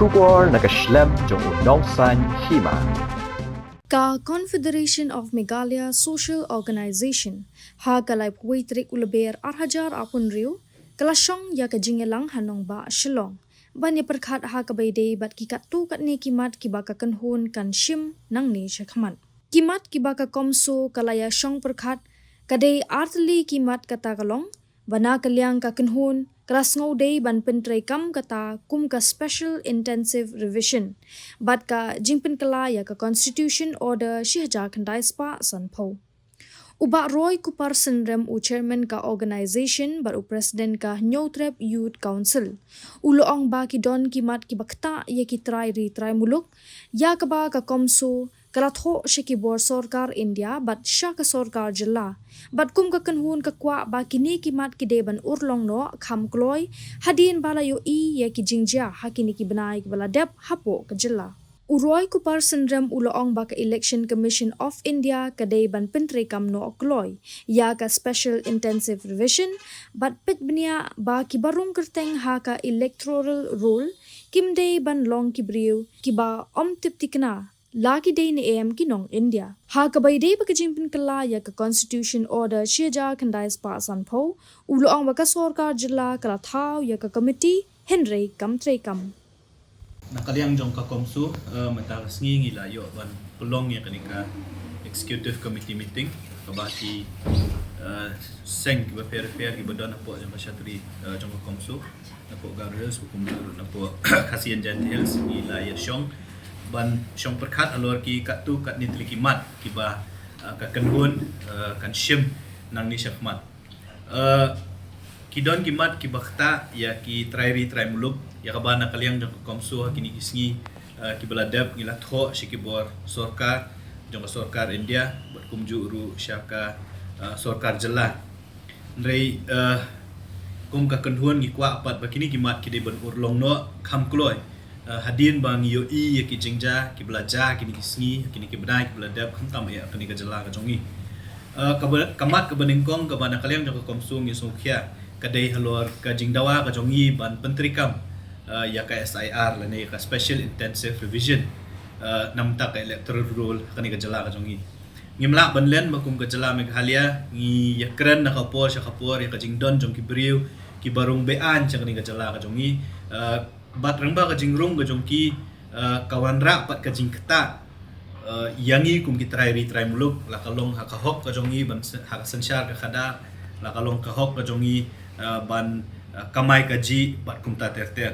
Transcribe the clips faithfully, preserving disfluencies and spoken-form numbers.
Khubor na ka shlem jong u nongsaiñ hima. Ka Confederation of Meghalaya Social Organisation, ha ka laiphew tarik u Lber ar hajar arphew hynriew, ka la shong ïa ka jingïalang ha nongbah Shillong ban ïa pyrkhat ha kaba ïadei bad ki katto katne ki mat kiba ka kynhun kan shim nangne shakhmat. Ki mat kiba ka CoMSO ka la ïa shong pyrkhat ka dei artylli ki mat, kata ka long ba na ka liang ka kynhun ka la sngewdei ban pyntreikam kata kum ka Special Intensive Revision bad ka jingpynkylla ïa ka Constitution Order shi hajar khyndai spah sanphew. U Bah Roy Kupar Synrem, u Chairman ka organisation bad u President ka Hynñiewtrep Youth Council, u la ong ba ki don ki mat kiba ktah ïa ki trai ri trai muluk, ïa kaba ka CoMSO ka la thoh sha ki bor sorkar India bad sha ka sorkar jylla. Bad kum ka kynhun ka kwah ba kine ki mat ki dei ban urlong noh kham kloi, hadien ba la ïohi ïa ki jingjia ha kine ki bnai kiba la dep hapoh ka jylla. U Roy Kupar Synrem u la ong ba ka Election Commission of India ka dei ban pyntreikam noh kloi ïa ka Special Intensive Revision bad peit bniah ba kiba rung kyrteng ha ka Electoral Roll kim dei ban long ki briew kiba ym tip thikna la ki dei ne em ki nong India. Ha kaba ïadei bad ka jingpynkylla ïa ka Constitution Order shi hajar khyndai spah sanphew, u la ong ba ka sorkar jylla ka la thaw ïa ka komiti, hynrei kam treikam. Na ka liang jong ka CoMSO, eh, mynta ka sngi ngi la ïoh ban pynlong ïa kane ka Executive Committee meeting, kaba ki, eh, seng kiba pher pher kiba don hapoh jong ka shatri, eh, jong ka CoMSO, napoh Garo Hills, kumjuh ruh napoh Khasi and Jaintia Hills, ngi la ïa shong ban shong pyrkhat halor ki katto katne tylli ki mat kiba, eh, ka kynhun, eh, kan shim nangne shakhmat. Eh, ki don ki mat kiba ktah ïa ki trai ri trai muluk, ïa kaba na ka liang jong ka CoMSO ha kine ki sngi, eh, kiba la dep ngi la thoh sha ki bor sorkar jong ka sorkar India bad kumjuh ruh sha ka, eh, sorkar jylla. Hynrei, eh, kum ka kynhun ngi kwah pat ba kine ki mat ki dei ban urlong noh kham kloi, eh, hadien ba ngi ïohi ïa ki jingjia kiba la jia kine ki sngi, kine ki bnai kiba la dep, khamtam ïa kane ka jylla ka jong ngi. Eh, kaba, ka mat kaba nyngkong kaba na ka liang jong ka CoMSO ngi sngewkhia ka dei halor ka jingdawa ka jong ngi ban pyntreikam, eh, ïa ka S I R lane ïa ka Special Intensive Revision, eh, namar ka Electoral Roll ha kane ka jylla ka jong ngi. Ngim lah ban len ba kum ka jylla Meghalaya ngi ïakren na ka por sha ka por ïa ka jingdon jong ki briew kiba rung be-aiñ sha kane ka jylla ka jong ngi. Eh, bad lyngba ka jingrung ka jong ki, eh, ka wanrah pat ka jingktah, eh, ïa ngi kum ki trai ri trai muluk, la ka long ha ka hok ka jong ngi ban syn-, ha ka synshar ka khadar, la ka long ka hok ka jong ngi, eh, ban, eh, kamai kajih bad kumta ter ter.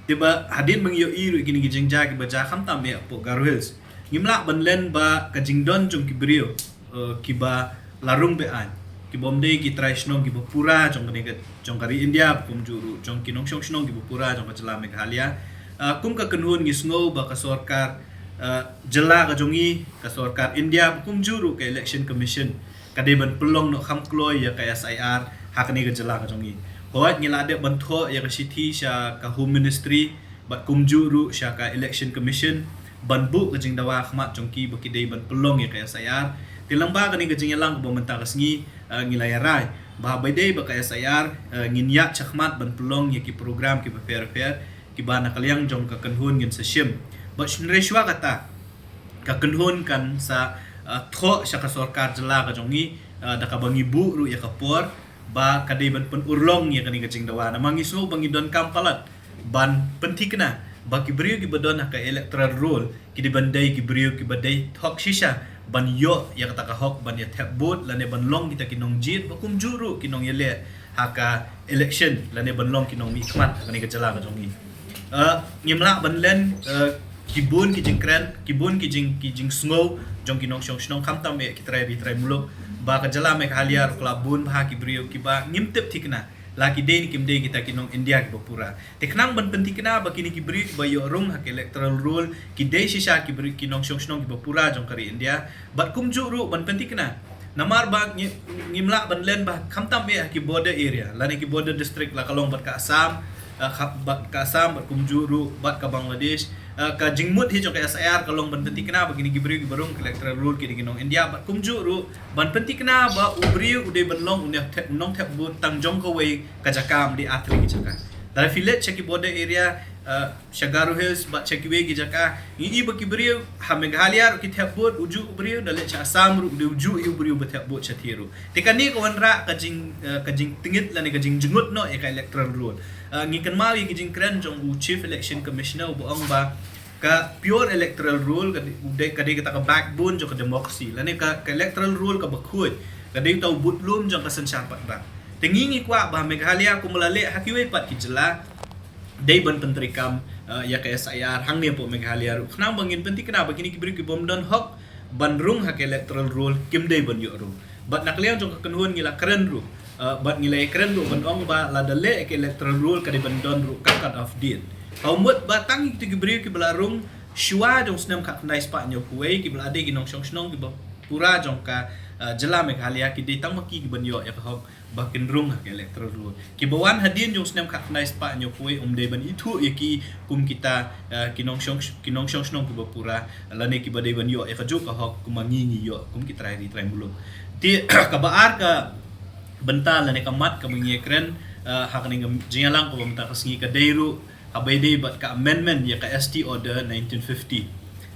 Te ba hadien ba ngi ïohi ruh ïa kine ki jingjia kiba jia khamtam ïa hapoh Garo Hills, ngim lah ban len ba ka jingdon jong ki briew, eh, kiba la rung be-aiñ, kiba ym dei ki trai shnong kiba pura jong kane ka, jong ka ri India, kumjuh ruh jong ki nongshong shnong kiba pura jong ka jylla Meghalaya. Eh, kum ka kynhun ngi sngew ba ka sorkar, eh, jylla ka jong ngi, ka sorkar India, kumjuh ruh ka Election Commission ka dei ban pynlong noh kham kloi ïa ka S I R ha kane ka jylla ka jong ngi. Hooid, ngi la dep ban thoh ïa ka shithi sha ka Home Ministry bad kumjuh ruh sha ka Election Commission ban buh ka jingdawa ha khmat jong ki ba ki dei ban pynlong ïa ka S I R. Te lyngba kane ka jingïalang kaba mynta ka sngi, eh, ngi la ïa rai ba haba ïadei bad ka S I R, eh, ngin ïaid shakhmat ban pynlong ïa ki program kiba pher pher kiba na ka liang jong ka kynhun ngin sa shim. Bad hynrei shuwa kata, ka kynhun kan sa, eh, thoh sha ka sorkar jylla ka jong ngi, eh, da kaba ngi buh ruh ïa ka por ba ka dei ban pynurlong ïa kane ka jingdawa. Namar ngi sngew ba ngi donkam palat ban pynthikna ba ki briew kiba don ha ka Electoral Roll ki dei ban dei ki briew kiba dei hok shisha ban ïoh ïa kata ka hok ban ïa thep vote lane ban long kita ki nongjied, bad kumjuh ruh ki nongïaleh ha ka election lane ban long ki nongmihkhmat ha kane ka jylla ka jong ngi. Eh, ngim lah ban len, eh, ki bun ki jingkren, ki bun ki jing, ki jingsngew jong ki nongshong shnong khamtam ïa ki trai ri trai muluk ba ka jylla Meghalaya ruh ka la bun bha ki briew kiba ngim tip thikna la ki dei ne kim dei kita ki nong India kiba pura. Te khnang ban pynthikna ba kine ki briew kiba ïoh rung ha ka Electoral Roll ki dei shisha ki briew, ki nongshong shnong kiba pura jong ka ri India, bad kumjuh ruh ban pynthikna. Namar ba ngi, ngim lah ban len ba khamtam eh ha ki border area lane ki border district, la ka long bad ka Assam, eh, ka, bad ka Assam bad kumjuh ruh bad ka Bangladesh. Eh, ka jingmut hi jong ka S I R ka long ban pynthikna ba kine ki briew kiba rung ha ka Electoral Roll ki dei ki nong India, bad kumjuh ruh ban pynthikna ba u briew u dei ban long u nongthep, nongthep vote tang jong kawei ka jaka, ym dei artylli ki jaka. Lada phi leit sha ki border area, uh, sha Garo Hills bad sha kiwei ki jaka, ngi i ba ki briew ha Meghalaya ruh ki thep vote, u juh u briew, da leit sha Assam ruh u dei u juh u briew ba thep vote shatei ruh. Te kane ka wanrah ka jing, uh, ka jingtngit lane ka jingjngut noh ïa ka electoral roll. Uh, ngi kynmaw ïa ki jingkren jong u Chief Election Commissioner uba ong ba ka pure electoral roll ka dei, ka dei kata ka backbone jong ka democracy. Lane ka, ka electoral roll kaba khuid ka dei uta u budlum jong ka synshar paidbah. Te ngi ngi kwah ba Meghalaya kumba la leh ha kiwei pat ki jylla, dei ban pyntreikam, uh, ïa ka S I R hangne hapoh Meghalaya ruh. Khnang ba ngin pynthikna ba kine ki briew ki bym don hok ban rung ha ka electoral roll kim dei ban ïoh rung. Bad na ka liang jong ka kynhun ngi la kren ruh, uh, bad ngi la kren ruh ban ong ba lada leh ka electoral roll ka dei ban don ruh ka cut off date. Ka mut ba tang ïa kito ki briew kiba la rung shuwa jong u snem khatkhyndai spah hynñiewphew wei, kiba la dei ki nongshong shnong kiba pura jong ka, uh, jylla Meghalaya, ki dei tang ma ki kiban ïoh ïa ka hok ba kin rung ha ka electoral roll. Kiba wan hadien jong u snem khatkhyndai spah hynñiewphew wei ym dei ban ithuh ïa ki kum kita, uh, ki nongshong, ki nongshong shnong kiba pura lane kiba dei ban ïoh ïa kajuh ka hok kumba ngi ngi ïoh kum ki trai ri trai muluk. Te kaba ar ka bynta lane ka mat kaba ngi kren, uh, ha kane ka jingïalang kaba mynta ka sngi ka dei ruh haba ïadei bad ka amendment ïa ka S T Order nineteen fifty.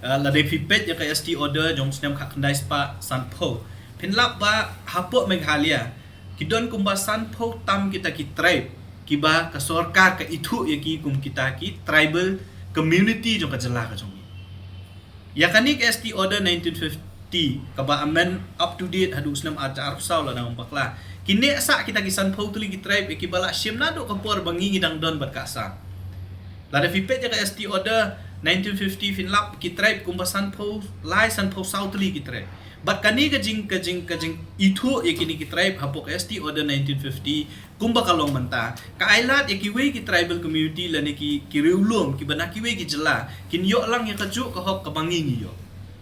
Uh, lada phi peit ïa ka S T Order jong u snem khatkhyndai spah sanphew, phin lap ba hapoh Meghalaya ki don kumba sanphew tam kita ki tribe kiba ka sorkar ka ithuh ïa ki kum kita ki tribal community jong ka jylla ka jong ngi. Ïa kane ka S T Order nineteen fifty kaba amend up to date haduh u snem arhajar arphew saw, lada ngam bakla, ki neh sah kita ki sanphew tylli ki tribe ïa kiba la shim naduh ka por ba ngi ngi dang don bad ka Assam. Lada phi peit ïa ka S T Order nineteen fifty phin lap ki tribe kumba sanphew lai sanphew saw tylli ki tribe. Bad kane ka jing, ka jing, ka jingithuh ïa kine ki tribe hapoh ka S T Order nineteen fifty kumba ka long mynta ka ai lad ïa kiwei ki tribal community lane ki, ki riewlum kiba na kiwei ki jylla kin ïoh lang ïa kajuh ka hok kaba ngi ngi ïoh.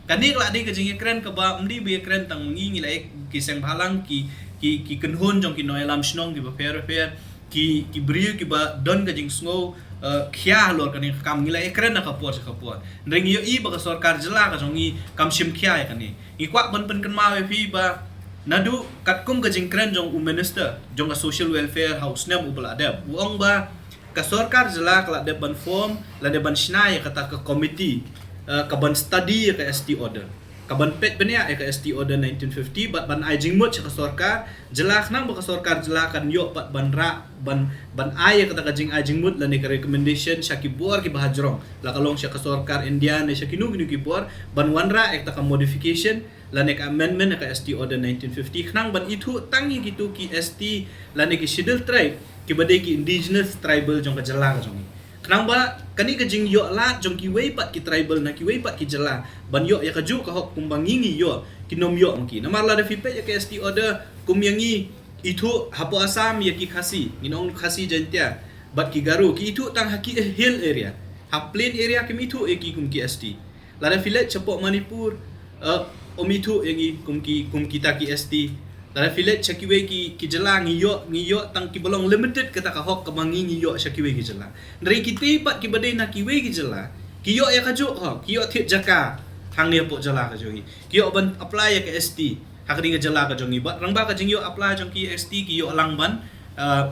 Kane ka la dei ka jingïakren kaba ym dei ba ïakren tang ngi, ngi la ïa ki seng bhalang, ki, ki, ki kynhun jong ki nongïalam shnong kiba pher pher, ki, ki briew kiba don ka jingsngew, eh, khia halor kane ka kam, ngi la ïakren na ka por sha ka por. Hynrei ngi ïohi ba ka sorkar jylla ka jong ngi kam shim khia ïa kane. Ngi kwah ban pynkynmaw ïa phi ba naduh katkum ka jingkren jong u minister jong ka social welfare ha u snem uba la dep, u ong ba ka sorkar jylla ka la dep ban form lane ban shna ïa kata ka committee, eh, ka ban study ïa ka S T order, ka ban peit bniah ïa ka S T order nineteen fifty bad ban ai jingmut sha ka sorkar jylla khnang ba ka sorkar jylla kan ïoh pat ban rah, ban, ban ai ïa kata ka jingai jingmut lane ka recommendation sha ki bor kiba hajrong, la ka long sha ka sorkar India ne sha kino kino ki bor, ban wanrah ïa kata ka modification lane ka amendment ïa ka S T order nineteen fifty khnang ban ithuh tang ïa kito ki S T lane ki scheduled tribe kiba dei ki indigenous tribal jong ka jylla ka jong ngi. Khnang ba kane ka jingïoh lad jong kiwei pat ki tribal na kiwei pat ki jylla ban ïoh ïa kajuh ka hok kumba ngi ngi ïoh, kin ym ïoh ma ki. Namar lada phi peit ïa ka S T order kum ïa ngi ithuh hapoh Assam ïa ki Khasi, ngin ong Khasi Jaintia bad ki Garo, ki ithuh tang ha ki hill area, ha plain area kim ithuh ïa ki kum ki S T. Lada phi leit shapoh Manipur, eh, ym ithuh ïa ngi kum ki, kum kita ki S T. Lada phi leit sha kiwei ki, ki jylla ngi ïoh, ngi ïoh tang kiba long limited kata ka hok kaba ngi ngi ïoh sha kiwei ki jylla. Hynrei kitei pat kiba dei na kiwei ki jylla ki ïoh ïa kajuh hok, ki ïoh thied jaka hangne hapoh jylla ka jong ngi, ki ïoh ban apply ïa ka S T ha kane ka jylla ka jong ngi. Bad rangbah ka jingïoh apply jong ki S T ki ïoh lang ban, eh,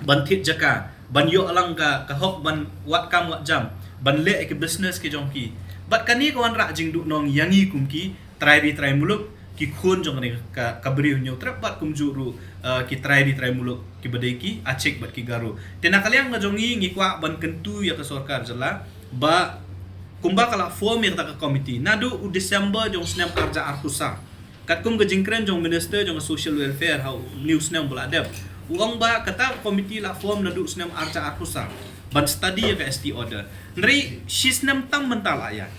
ban thied jaka, ban ïoh lang ka, ka hok ban wad kam wad jam, ban leh ïa ki business ki jong ki. Bad kane ka wanrah jingduhnong ïa ngi kum ki trai ri trai muluk, ki khun jong kane ka, ka Bri u Hynñiewtrep bad kumjuh ruh, eh, ki trai ri trai muluk kiba dei ki Achik bad ki Garo. Te na ka liang ka jong ngi, ngi kwah ban kyntu ïa ka sorkar jylla ba kumba ka la form ïa kata ka committee naduh u December jong u snem arhajar arphew saw. Katkum ka jingkren jong u Minister jong ka Social Welfare ha une u snem ba la dep, u ong ba kata ka committee la form naduh u snem arhajar arphew saw ban study ïa ka S T order. Hynrei shi snem tam mynta la ïaid,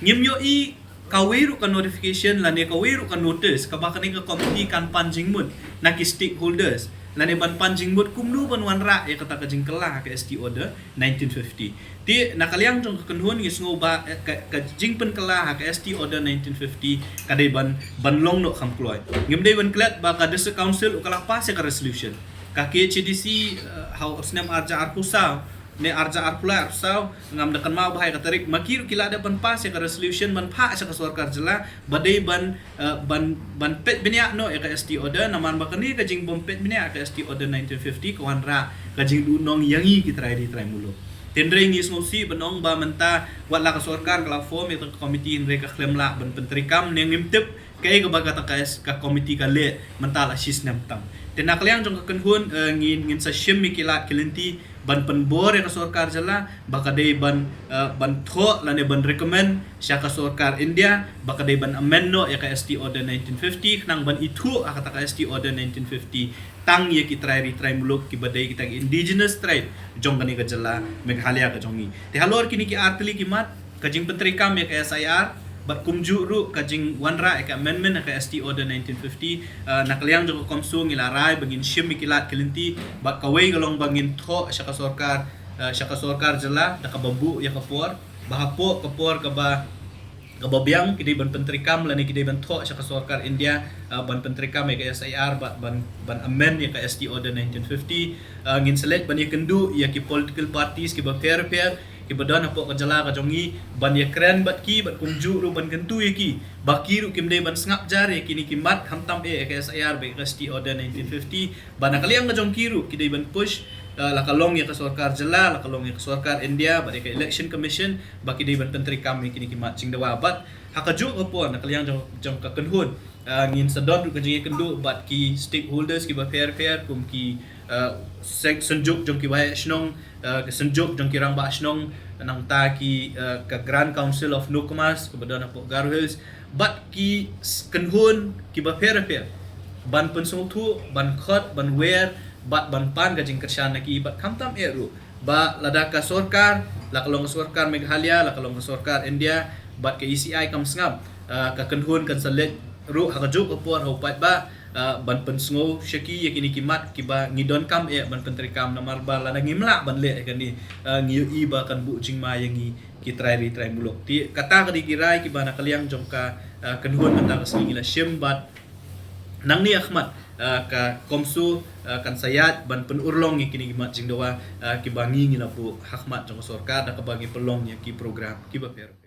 ngim ïohi kawei ruh ka notification lane kawei ruh ka notice kaba kane ka committee kan pan jingmut na ki stakeholders lane ban pan jingmut kumno ban wanrah ïa kata ka jingkylla ha ka S T order nineteen fifty. Te na ka liang jong ka kynhun ngi sngew ba, eh, ka, ka jingpynkylla ha ka S T order nineteen fifty ka dei ban, ban long noh kham kloi. Ngim dei ban klet ba ka District Council u ka la pass ïa ka resolution. Ka K H A D C, eh, ha u snem arhajar arphew saw ne arja arpulai arsaw, ngam da kynmaw bha ïa ka tarik, ma ki ruh ki la dep ban pass ïa ka resolution ban phah sha ka sorkar jylla ba dei ban, eh, ban, ban peit bniah noh ïa ka S T order, namar ba kane ka jingbym peit bniah ïa ka S T order nineteen fifty ka wanrah ka jingduhnong ïa ngi ki trai ri trai muluk. Hynrei ngi sngewsih ban ong ba mynta wat la ka sorkar ka la form ïa ka committee, hynrei ka khlem lah ban pyntreikam, ne ngim tip kaei kaba kata ka, ka committee ka leh mynta la shi snem tam. Te na ka liang jong ka kynhun, eh, ngin, ngin sa shim ïa ki lad ki lynti ban pynbor ïa ka sorkar jylla ba ka dei ban, eh, ban thoh lane ban recommend sha ka sorkar India ba ka dei ban amend noh ïa ka S T order nineteen fifty, khnang ban ithuh ha kata ka S T order nineteen fifty tang ïa ki trai ri trai muluk kiba dei kita ki indigenous tribe jong kane ka jylla Meghalaya ka jong ngi. Te halor kine ki artylli ki mat, ka jingpyntreikam ïa ka S I R bad kumjuh ruh ka jingwanrah ïa ka amendment ïa ka S T order nineteen fifty, eh, na ka liang jong ka CoMSO ngi la rai ba ngin shim ïa ki lad ki lynti, bad kawei ka long ba ngin thoh sha ka sorkar, eh, sha ka sorkar jylla da kaba buh ïa ka por ba hapoh ka por kaba, kaba biang ki dei ban pyntreikam lane ki dei ban thoh sha ka sorkar India, eh, ban pyntreikam ïa ka S I R bad ban, ban amend ïa ka S T order nineteen fifty. Eh, ngin sa leit ban ïakynduh ïa ki political parties kiba pher pher kiba don hapoh ka jylla ka jong ngi, ban ïakren bad ki, bad kumjuh ruh ban kyntu ïa ki ba ki ruh kim dei ban sngap jar ïa kine ki mat, khamtam eh ïa ka S I R bad ïa ka S T order nineteen fifty, ba na ka liang ka jong ki ruh ki dei ban push, eh, la ka long ïa ka sorkar jylla, la ka long ïa ka sorkar India bad ïa ka Election Commission ba ki dei ban pyntreikam ïa kine ki mat jingdawa. Bad ha kajuh ka por na ka liang jong, jong ka kynhun, eh, ngin sa don ruh ka jingïakynduh bad ki stakeholders kiba pher pher, kum ki, eh, seng-, synjuk jong ki waheh shnong, eh, ki synjuk jong ki rangbah shnong, nangta ki, eh, ka Grand Council of Nokmas kaba don hapoh Garo Hills, bad ki s-, kynhun kiba pher pher, ban pynsngewthuh, ban khot, ban wer bad ban pan ka jingkyrshan na ki, bad khamtam eh ruh ba lada ka sorkar, la ka long ka sorkar Meghalaya, la ka long ka sorkar India bad ka E C I kam sngap, eh, ka kynhun kan sa leit ruh ha kajuh ka por ha u paidbah, eh, ban pynsngew sha ki ïa kine ki mat kiba ngi donkam eh ban pyntreikam, namar ba lada ngim lah ban leh ïa kane, eh, ngi ïohi ba kan buh jingma ïa ngi ki trai ri trai muluk. Te kata ka dei ki rai kiba na ka liang jong ka, eh, kynhun mynta ka sngi ngi la shim, bad nangne ha khmat, eh, ka CoMSO, eh, kan sa ïaid ban pynurlong ïa kine ki mat jingdawa, eh, kiba ngi, ngi la buh ha khmat jong ka sorkar da kaba ngi pynlong ïa ki program kiba pher.